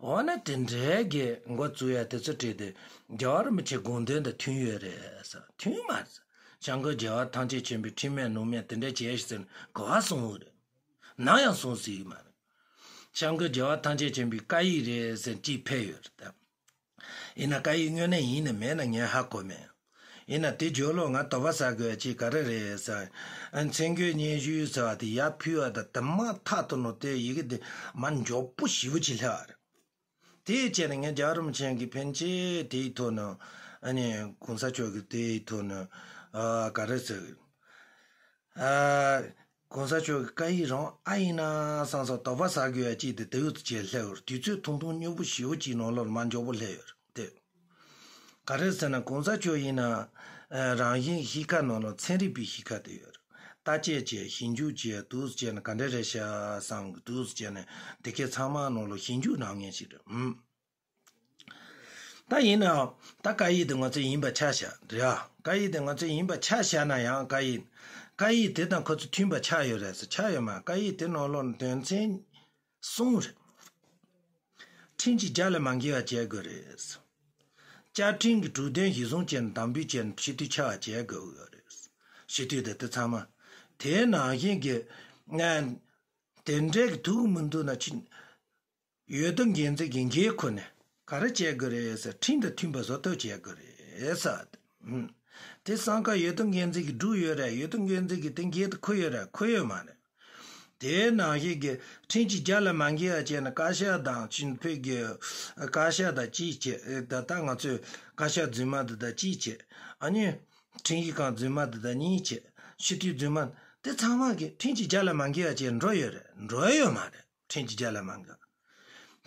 འོ་ན་དེ་འདྲའི་གི་འགོ་བཙུགས་ཡ་དེ་ཚོ་བྲིས་ཏེ་རྒྱལ་བ་རིན་པོ་ཆེ་དགོངས་དོན་དང་མཐུན་ཡོད་རེད་ཟེར་མཐུན་མ་རེད་ཟེར་སྐྱབས་མགོན་རྒྱལ་བ་ཐམས་ཅད་མཁྱེན་པའི་ཁྲིམས་མེད་ནོར་མེད་དེ་འདྲ་བྱས་ཤིག་ཟེར་ནས་ག་བ་གསུངས་ཡོད་རེད། ནམ་ཡང་གསུངས་སྲིད་ཀྱི་མ་རེད། སྐྱབས་མགོན་རྒྱལ་བ་ཐམས་ཅད་མཁྱེན་པའི་བཀའ་ཡིག་རེད་ཟེར་གཅིག་ཕེབས་ཡོད་རེད་དམ། ཡིན་ན་བཀའ་ཡིག་དངོས་གནས་ཡིན་ནམ་མིན་ན་ངས་ཧ་གོ་མེད། ཡིན་ན་དེ་བརྗོད་ལུགས་ང་དོགས་པ་ཟ་དགོས་ཅིག་ག་རེ་རེད་ཟེར། མཚན་བཀོད་སྙན་ཞུ་ཟེར་བ་དེ་ཡར་ཕུལ་བ་དང་དེ་མ་ཐག་ཏུ་ནོར་དེ་ཡི་གེ་དེ་མ་མགྱོགས་པོ་ཞེ་པོ་ཅིག་སླེབས་པ་རེད། དེའི་ཆེད་ནས་ངས་རྒྱལ་བ་རིན་པོ་ཆེ་གི་ཕན་ཆད་དེའི་ཐོག་ནས་ཨ་ནི་གོང་ས་མཆོག་གི་དེའི་ཐོག་ནས་ཨ་ག་རེ་ཟེར། ཨ། གོང་ས་མཆོག་གི་བཀའ་ཡིག་རང་ཨ་ཡིན་ན་བསམ་སོང་དོགས་པ་ཟ་དགོས་ཡ་ཅིག་དེ་དེའུ་ཚོ་བྱས་སླེབས་ཡོད་དུས་ཚོད་ཐུང་ཐུང་སྙོམས་པོ་ཞེ་པོ་ཅིག་ནང་ལོགས་མ་མགྱོགས་པོ་སླེབས་ཡོད་དེ། ག་རེ་ཟེར་ན་གོང་ས་མཆོག་ཡིན་ན་རང་བཞིན་གཤིས་ཀ་ནང་ལ་ཚན་རིག་པའི་གཤིས་ཀ་དེ་ཡོད་རེད། ལྟ་དཔྱད་བྱས་ཞིབ་འཇུག་བྱས་དུས་བྱས་ན་ག་འདྲ་རེད་ཤག་བསམ་གི་དུས་བྱས་ན་དེ་གའི་ཚང་མ་ནང་ལ་ཞིབ་འཇུག་གནང་མཁན་ཞིག་རེད་ཨུམ། ད་ཡིན་ནའང་ད་བཀའ་ཡིག་དེ་ང་ཚོ་ཡིན་པ་ཆ་བཞག་རེད་ཨ། བཀའ་ཡིག་དེ་ང་ཚོ་ཡིན་པ་ཆ་བཞག་ན་ཡང་བཀའ་ཡིག་བཀའ་ཡིག་དེ་དང་ཁོ་ཚོ་མཐུན་པ་ཆགས་ཡོད་རེད་ཟེར་ཆགས་ཡོད་མ་བཀའ་ཡིག་དེ་ནང་ལོགས་ནས་དོན་ཚན་གསུམ་རེད། ཁྲིམས་ཀྱི་རྒྱ་ལས་མ་འགལ་བ་བྱེད་དགོས་རེད། བཅའ་ཁྲིམས་ཀྱི་གྲོས་དོན་གཞིར་བཟུང་བྱས་ནས་དམ་འབུལ་བྱས་ནས་ཕྱི་དུས་ཆགས་པ་བྱེད་དགོས་ཀྱི་ཡོད་རེད། ཕྱི་དུས་དེ་དེ་ཚང་མ་དེའི་ནང་བཞིན་གྱི་ང་དེ་འདྲའི་གི་ཐུག་མི་འདུག་ན་ཕྱི། ཡོད་དོ་འགན་འཛིན་གྱི་འགན་ཁུར་ནས་ག་རེ་བྱེད་དགོས་རེད་ཟེར་ཁྲིམས་དང་མཐུན་པ་བཟོ་ཐབས་བྱེད་དགོས་རེད་ཟེར། དེ་སང་ཀ་ཡོད་དོ་འགན་འཛིན་གྱི་སྒྲུབ་ཡོད་རེད་ཡོད་དོ་འགན་འཛིན་གྱི་དེ་འགན་དུ་འཁུར་ཡོད་རེད་འཁུར་ཡོད་མ་རེད། དེའི་ནང་བཞིན་གྱི་ཁྲིམས་ཀྱི་རྒྱ་ལ་མ་འགལ་བ་བྱས་ན་བཀའ་ཤག་དང་ཆིན་ཕེ་གི་བཀའ་ཤག་དང་གཅིག་བྱས་ད་ལྟ་ང་ཚོས་བཀའ་ཤག་རྫུན་མ་འདི་དང་གཅིག་བྱས་ཨ་ནི་ཁྲིམས་ཞིབ་ཁང་རྫུན་མ་འདི་དང་གཉིས་བྱས་ཕྱི་དུས་རྫུན་མ་དེ་ཚང་མ་གི་ཁྲིམས་ཀྱི་རྒྱ་ལ་མ་འགལ་བ་བྱས་འགྲོ་ཡོད་རེད་འགྲོ་ཡོད་མ་རེད། ཁྲིམས་ཀྱི་རྒྱ་ལ་མ་འགལ།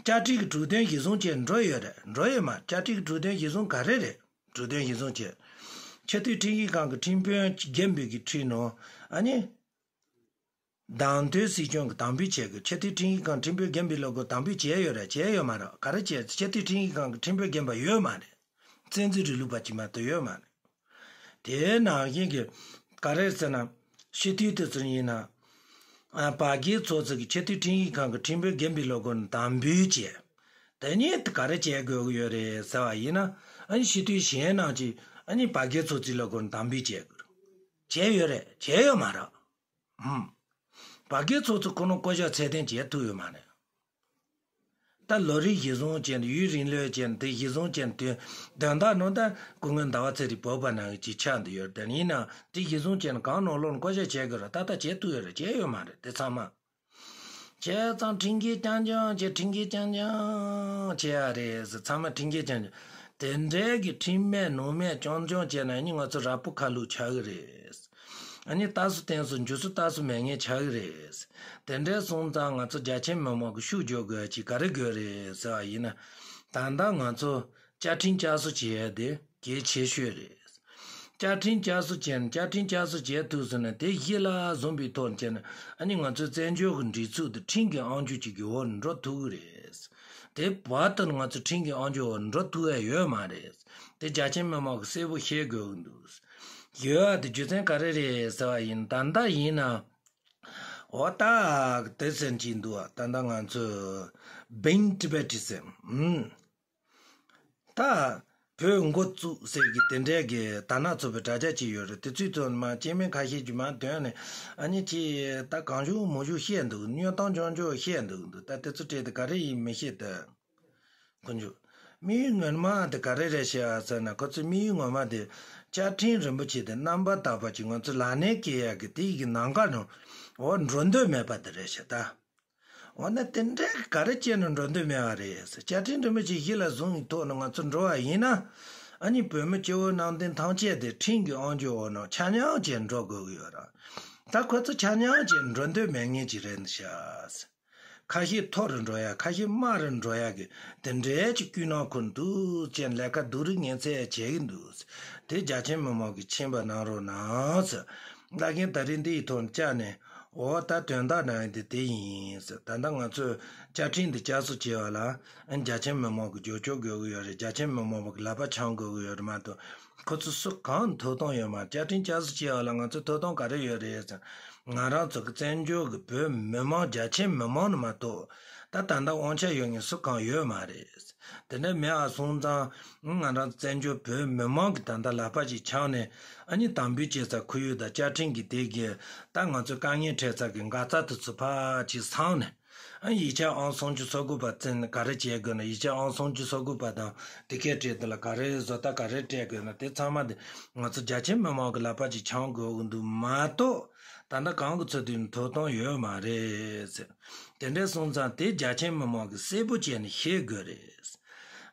བཅའ་ཁྲིམས་ཀྱི་གྲོས་དོན་གཞིར་བཟུང་བྱས་འགྲོ་ཡོད་རེད། འགྲོ་ཡོད་མ་རེད། བཅའ་ཁྲིམས་ཀྱི་གྲོས་དོན་གཞིར་བཟུང་ག་རེ་རེད། གྲོས་དོན་གཞིར་བཟུང་བྱས། ཆེས་མཐོའི་ཁྲིམས་ཞིབ་ཁང་གི་ཁྲིམས་དཔོན་རྒན་པའི་གི་ཁྲིམས་ནང་ཨ་ནི། བདམས་ཐོན་སྲིད་སྐྱོང་གི་དམ་འབུལ་བྱེད་དགོས། ཆེས་མཐོའི་ཁྲིམས་ཞིབ་ཁང་ཁྲིམས་དཔོན་རྒན་པའི་ལོ་སྐོར་དམ་འབུལ་བྱས་ཡོད་རེད་བྱས་ཡོད་མ་རེད་ག་རེ་བྱས་ཆེས་མཐོའི་ཁྲིམས་ཞིབ་ཁང་གི་ཁྲིམས་དཔོན་རྒན་པ་ཡོད་མ་རེད། བཙན་འཛུལ་རིང་ལུགས་པ་ཅིག་མ་གཏོགས་ཡོད་མ་རེད། དེའི་ནང་བཞིན་གྱི་ག་རེ་ཟེར་ན། སྤྱི་འཐུས་དེ་ཚོ་ཡིན་ན། ཨ་བར་བརྒལ་ཚོགས་གཙོ་གི་ཆེས་མཐོའི་ཁྲིམས་ཞིབ་ཁང་གི་ཁྲིམས་དཔོན་རྒན་པའི་ལོ་སྐོར་ནས་དམ་འབུལ་བྱས། དེ་ཉིད་དུ་ག་རེ་བྱེད་དགོས་ཀྱི་ཡོད་རེད་ཟེར་བ་ཡིན་ན། ཨ་ནི་སྤྱི་འཐུས་གཞན་རྣམས་ཀྱིས་ཨ་ནི་བར་བརྒལ་ཚོགས་གཙོའི་ལོ་སྐོར་ནས་དམ་འབུལ་བྱེད་དགོས། བྱས་ཡོད་རེད་བྱས་ཡོད་མ་རེད། ཧུམ། བར་བརྒལ་ཚོགས་གཙོ་ཁོ་ན་བསྐོ་གཞག་ཚད་ལྡན་བྱེད་ཐུབ་ཡོད་མ་རེད། ད་ལོ་རེའི་གཞི་བཟུང་བྱས་ནས་ཡུན་རིང་ལོས་བྱས་ནས་དེ་གཞི་བཟུང་བྱས་ནས་དེ་དོན་དག་ནང་ད་སྐུ་ངོ་ཟླ་བ་ཚེ་རིང་བོད་པ་ནང་གི་ཅིག་ཆགས་འདི་ཡོད་དེ་ཡིན་ན་དེ་གཞི་བཟུང་བྱས་ནས་གང་ནང་ལོགས་ནས་བསྐོ་གཞག་བྱས་དགོས་ར་ད་ལྟ་བྱས་ཐུབ་ཡོད་ར་བྱས་ཡོད་མ་རེད་དེ་ཚང་མ། བྱས་ཙང་ཁྲིམས་འགལ་རྐྱང་རྐྱང་བྱས་ཁྲིམས་འགལ་རྐྱང་རྐྱང་བྱས་ཡ་རེད་ཟེར་ཚང་མ་ཁྲིམས་འགལ་རྐྱང་རྐྱང་དེ་འདྲའི་གི་ཁྲིམས་མེད་ནོར་མེད་རྐྱང་རྐྱང་བྱས་ན་ནི་ང་ཚོ་ར་སྤུ་ཁ་ལུག་ཆགས་གི་རེད། ཨ་ནི་ལྟ་སུ་བསྟན་སུ་འཇུ་སུ་ལྟ་སུ་མེད་ངེས་ཆགས་ཀྱི་རེད། དེ་འདྲའི་སོང་ཙང་ང་ཚོ་རྒྱ་ཆེན་མི་མང་གི་ཤུགས་རྒྱོབ་དགོས་ཀྱི་ག་རེ་དགོས་རེད་ཟེར་བ་ཡིན་ན། ད་ལྟ་ང་ཚོ་བཅའ་ཁྲིམས་བསྐྱར་གསོ་བྱེད་ཡ་དེ་གལ་ཆེ་ཤོས་རེད། བཅའ་ཁྲིམས་བསྐྱར་གསོ་བྱས་ན་བཅའ་ཁྲིམས་བསྐྱར་གསོ་བྱེད་ཐུབ་སོང་ན་དེ་གཞི་ལ་བཟུང་པའི་ཐོག་ནས་བྱས་ན་ཨ་ནི་ང་ཚོའི་བཙན་བྱོལ་གྱི་སྒྲིག་འཛུགས་དེ་ཁྲིམས་ཀྱི་དབང་སྒྱུར་ཅིག་གི་འོག་ནས་འགྲོ་ཐུབ་ཀྱི་རེད། དེ་བར་དུ་ང་ཚོ་ཁྲིམས་ཀྱི་དབང་སྒྱུར་འོག་ནས་འགྲོ་ཐུབ་ཡ་ཡོད་མ་རེད། དེ་རྒྱ་ཆེན་མི་མང་གིས་གསལ་པོ་ཤེས་དགོས་ཀྱི་འདུག་ཡོད་ཨ་དེ་རྒྱུ་མཚན་ག་རེ་རེད་ཟེར་བ་ཡིན་ད་ལྟ་ཡིན་ན། འོ་ད་དེ་ཟེར་གྱི་འདུག་ད་ལྟ་ང་ཚོས་Being Tibetism ཨུམ། ད་བོད་འགོ་བཙུགས་ཟེར་གྱི་དེ་འདྲའི་གི་ད་ན་ཚོ་པའི་དྲ་རྒྱ་ཅིག་ཡོད་རེད་དེ་ཚོའི་ཐོག་མ་སྐྱེ་དམན་ཁ་ཤས་ཀྱིས་མ་འདོན་ནས་ཨ་ནི་ཅི་ད་གང་བྱུང་མང་བྱུང་བཤད་འདུག་སྨྱོ་གཏམ་ཆུང་ཆུང་བཤད་འདུག་འདུག་ད་དེ་ཚོ་སྤྲད་དེ་ག་རེ་ཡིན་མི་ཤེས་ད། དཀོན་མཆོག་དམིགས་ཡུལ་ངོ་མ་དེ་ག་རེ་རེད་ཤག་ཟེར་ན་ཁོ་ཚོའི་དམིགས་ཡུལ་ངོ་མ་དེ་ བཅའ་ཁྲིམས་རིན་པོ་ཆེ་དེ་རྣམ་པར་དག་པ་ཅིག་ང་ཚོ་ལག་ལེན་བཀལ་ཡག་གི་དེ་ཡི་གི་ནང་ག་ནང་འོ་འགྲོ་འདོད་མེད་པ་དེ་རེད་ཤག་ད། འོ་ན་དེ་འདྲའི་ག་རེ་བྱས་ནས་འགྲོ་འདོད་མེད་པ་རེད། བཅའ་ཁྲིམས་རིན་པོ་ཆེ་གཞི་ལ་བཟུང་བའི་ཐོག་ནས་ང་ཚོ་འགྲོ་བ་ཡིན་ན། ཨ་ནི་བོད་མི་སྤྱི་བོ་གནམ་བསྟན་ཐམས་ཅད་དེ་ཁྲིམས་ཀྱི་དབང་སྒྱུར་འོག་ནང་ཆ་མཉམ་བྱས་འགྲོ་དགོས་ཀྱི་ཡོད་རེད། ད་ཁོ་ཚོ་ཆ་མཉམ་བྱས་འགྲོ་འདོད་མེད་མཁན་ཅིག་རེད་འདུག་ཤག་ཁ་ཤས་མཐོ་རུ་འགྲོ་ཡ། ཁ་ཤས་དམའ་རུ་འགྲོ་ཡ་གི་དེ་འདྲའི་ཅིག་སྐུལ་སློང་ཁུར་འདུག་ཅེས་ལས་ཀ་སྡུག་རུ་ངན་ཚད་བྱེད་ཀྱི་འདུག་དེ་རྒྱ་ཆེན་མི་མང་གིས་མཁྱེན་པ་གནང་རོགས་གནང་ཟེར། བླ་རྒན་ད་རིང་འདི་ཡི་ཐོག་བཅར་ནས། འོ་ད་དོན་དག་ནང་དེ་དེ་ཡིན་ཟེར། ད་ལྟ་ང་ཚོས་བཅའ་ཁྲིམས་འདི་བསྐྱར་གསོ་བྱས་པ་ལ་རྒྱ་ཆེན་མི་མང་གིས་རྒྱབ་སྐྱོར་དགོས་ཀྱི་ཡོད་རེད། རྒྱ་ཆེན་མི་མང་གི་ལག་པ་འཆང་དགོས་ཀྱི་ཡོད་རེད་མ་གཏོགས། ཁོ་ཚོ་སུ་གང་ཐོབ་ཐང་ཡོད་མ་རེད། བཅའ་ཁྲིམས་བསྐྱར་གསོ་བྱས་པ་ལ་ང་ཚོ་ཐོབ་ཐང་ག་རེ་ཡོད་རེད་ཟེར། ང་རང་ཚོ་གི་བཙན་བྱོལ་གི་བོད་མི་མང་རྒྱ་ཆེན་མི་མང་ནི་མ་གཏོགས། ད་ད་ལྟ་དབང་ཆ་ཡོད་མཁན་སུ་གང་ཡོད་མ་རེད། དེ་འདྲ་མེད་པ་སོང་ཙང་། ང་རང་བཙན་བྱོལ་བོད་མི་མང་གི་ད་ལྟ་ལག་པ་ཅིག་འཆང་ནས། ཨ་ནི་དམ་འབུལ་བྱེད་ས་ཁོར་ཡུག་དང་བཅའ་ཁྲིམས་ཀྱི་དེ་གི་ད་ང་ཚོའི་དཀའ་ངལ་འཕྲད་ས་གི་འགག་རྩ་དེ་ཚོ་ཕར་ཅིག་སངས་ནས། ཨ་ཡིག་ཆ་ཨང་སུམ་ཅུ་སོ་དགུ་པ་བཙལ་ནས་ག་རེ་བྱེད་དགོས་ན། ཡིག་ཆ་ཨང་སུམ་ཅུ་སོ་དགུ་པ་དང་དེ་གའི་གྲས་དེ་ལ་ག་རེ་བཟོ་ལྟ་ག་རེ་སྤྲད་དགོས་ན། དེ་ཚང་མ་དེ་ང་ཚོ་རྒྱ་ཆེན་མི་མང་གི་ལག་པ་ཅིག་འཆང་དགོས་ཀྱི་འདུག་མ་གཏོགས། ད་ལྟ་གང་གི་ཚོད་དུ་ཐོབ་ཐང་ཡོད་མ་རེད་ཟེར། དེ་འདྲ་སོང་ཙང་དེ་རྒྱ་ཆེན་མི་མང་གིས་གསལ་པོ་བྱས་ནས་ཤེས་དགོས་རེད།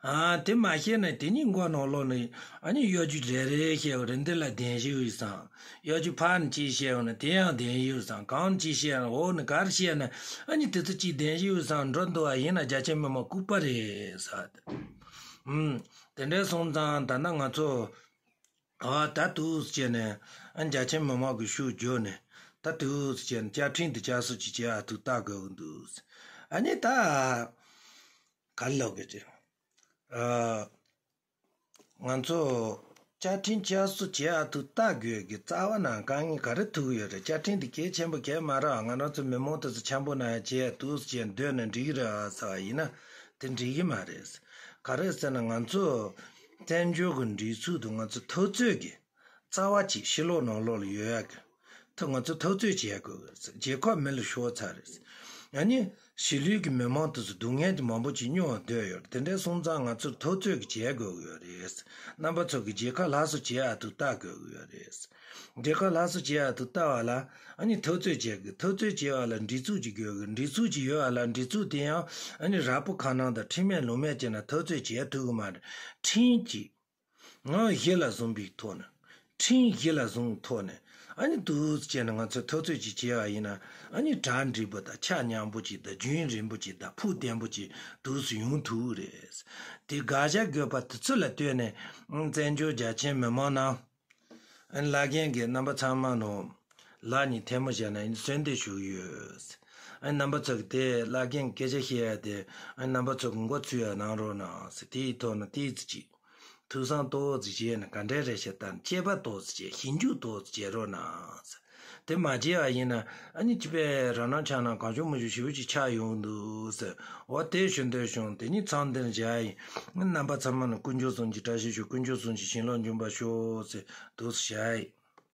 ཨ་དེ་མ་ཤེས་ན་དེ་གཉིས་མགོ་ནང་ལོགས་ནས་ཨ་ནི་གཡོ་སྒྱུ་རེ་རེ་བཤད་པ་རེད། འདི་ལ་བདེན་ཞིག་ཡོད་བསམ། གཡོ་སྒྱུ་ཕར་ནས་ཅིག་བཤད་ཡོང་ན་དེ་ཡང་བདེན་ཡོད་བསམ། གང་ནས་ཅིག་བཤད་ན་འོག་ནས་ག་རེ་བཤད་ན་ཨ་ནི་དེ་ཚོ་ཅིག་བདེན་ཞིག་ཡོད་བསམ་འགྲོ་འདུག་པ་ཡིན་ན་རྒྱ་ཆེན་མི་མང་ལྐུགས་པ་རེད་ཟེར། ཨུམ། དེ་འདྲ་སོང་ཙང་ད་ལྟ་ང་ཚོ། ཨ་ད་འདུག་སེ་བྱས་ནས་ཨ་རྒྱ་ཆེན་མི་མང་གི་ཤུགས་བརྒྱུད་ནས། ད་འདུག་སེ་བྱས་ནས་བཅའ་ཁྲིམས་འདི་བསྐྱར་གསོ་ཅིག་བྱེད་ཨ་ཐུག་ལྟ་དགོས་ཀྱི་འདུག་ཨ་ནི་ད་ག་ལབ་དགོས་ཀྱི། ཨ་ང་ཚོ་བཅའ་ཁྲིམས་བསྐྱར་གསོ་བྱེད་ཨ་ཐུག་ལྟ་དགོས་ཀྱི་རྩ་བ་ནས་དཀའ་ངལ་ག་རེ་ཐུག་ཡོད་རེད། བཅའ་ཁྲིམས་འདི་གལ་ཆེན་པོ་གལ་མ་རེད། ང་རང་ཚོ་མི་མང་དེ་ཚོ་འཆམ་པོ་ན་བྱེད་འདུག་སེ་བྱས་སྡོད་ན་འགྲིག་གི་རེད་ཟེར་བ་ཡིན་ན་དེ་འགྲིག་གི་མ་རེད། ག་རེ་ཟེར་ན་ང་ཚོ་བཙན་བྱོལ་གྱི་སྒྲིག་འཛུགས་དང་ང་ཚོ་འཐབ་རྩོད་ཀྱི་རྩ་བ་གཅིག་ཕྱི་ལོགས་ནང་ལོགས་ལ་ཡོད་ཡག་གི་ཐོག་ང་ཚོ་འཐབ་རྩོད་བྱེད་དགོས་ཀྱི་རེད། རྒྱལ་ཁབ་མེ་ལ་ཤོར་ཚར་རེད། ཡང་ནི་གཞིས་ལུས་ཀྱི་མི་མང་དེ་ཚོ་སྡུག་བསྔལ་དེ་མང་པོ་ཅིག་མྱོང་བ་སྡོད་ཡོད་རེད། དེ་འདྲ་སོང་ཙང་ང་ཚོ་འཐབ་རྩོད་ཀྱི་བྱེད་དགོས་ཀྱི་ཡོད་རེད། རྣམ་པ་ཚོ་གི་རྒྱལ་ཁབ་སླར་གསོ་བྱེད་ཡག་ཏུ་ལྟ་དགོས་ཀྱི་ཡོད་རེད། རྒྱལ་ཁབ་སླར་གསོ་བྱེད་ཡག་ཏུ་ལྟ་བ་ལ་ཨ་ནི་འཐབ་རྩོད་བྱེད་དགོས། འཐབ་རྩོད་བྱེད་པ་ལ་སྒྲིག་འཛུགས་ཅིག་དགོས་ཀྱི། སྒྲིག་འཛུགས་ཅིག་ཡོད་པ་ལ་སྒྲིག་འཛུགས་དེ་ཡང་ཨ་ནི་རགས་པོ་ཁ་ནང་དང་ཁྲིམས་མེད་ལུགས་མེད་བྱས་ན་འཐབ་རྩོད་བྱེད་ཐུབ་ཀྱི་མ་རེད། ཁྲིམས་ཀྱིས་ངོ་གཞི་ལ་བཟུང་བའི་ཐོག་ནས། ཁྲིམས་གཞི་ལ་བཟུང་བའི་ཐོག་ནས་ཨ་ནི་འདུག་སེ་བྱས་ནས་ང་ཚོས་འཐབ་རྩོད་ཅིག་བྱས་པ་ཡིན་ན་ཨ་ནི་གྲ་འགྲིག་པོ་དང་ཆ་མཉམ་པོ་ཅིག་དང་རྒྱུན་རིང་པོ་ཅིག་དང་ཕུགས་བརྟན་པོ་ཅིག་འདུག་སེ་ཡོང་ཐུབ་རེད། དེ་དགག་བྱ་དགོས་པ་དེ་ཚོ་ལ་ལྟོས་ནས་བཙན་བྱོལ་རྒྱ་ཆེན་མི་མང་ནང་བླ་རྒན་གྱིས་རྣམ་པ་ཚང་མ་ནང་ལག་གཉིས་ཐལ་མོ་སྦྱར་ནས་གསོལ་འདེབས་ཞུ་གི་ཡོད། རྣམ་པ་ཚོ་གིས་དེ་བླ་རྒན་གྱིས་སྐད་ཆ་བཤད་ཡ་དེ་རྣམ་པ་ཚོ་གིས་མགོ་ཚོས་ཡ་གནང་རོགས་གནང་ཟེར། དེའི་ཐོག་ནས་ཏོག་ཙམ་ཅིག་ཐུགས་བསམ་ཏོག་ཙམ་བཞེས་ནས་ག་འདྲ་རེད་ཤག་ད་དཔྱད་པ་ཏོག་ཙམ་བྱས། ཞིབ་འཇུག་ཏོག་ཙམ་བྱེད་རོགས་གནང་། དེ་མ་བྱས་པ་ཡིན་ན་ཨ་ནི་ཅི་པའི་རང་སྣང་ཆགས་སྣང་གང་བྱུང་མང་བྱུང་ཞེ་པོ་ཅིག་ཆགས་ཡོང་འདུག་ཟེར། འོ་དེ་ཞུ་འདོད་བྱུང་། དེ་ཉིད་མཚམས་འདིར་བཞག་ཡིན། རྣམ་པ་ཚང་མ་ནི་དཀོན་མཆོག་གསུམ་གྱི་བཀྲ་ཤིས་ཤོག་དཀོན་མཆོག་གསུམ་གྱི་བྱིན་རླབས་འབྱུང་བར་ཤོག་ཟེར་འདུག་སེ་བཞག་ཡིན།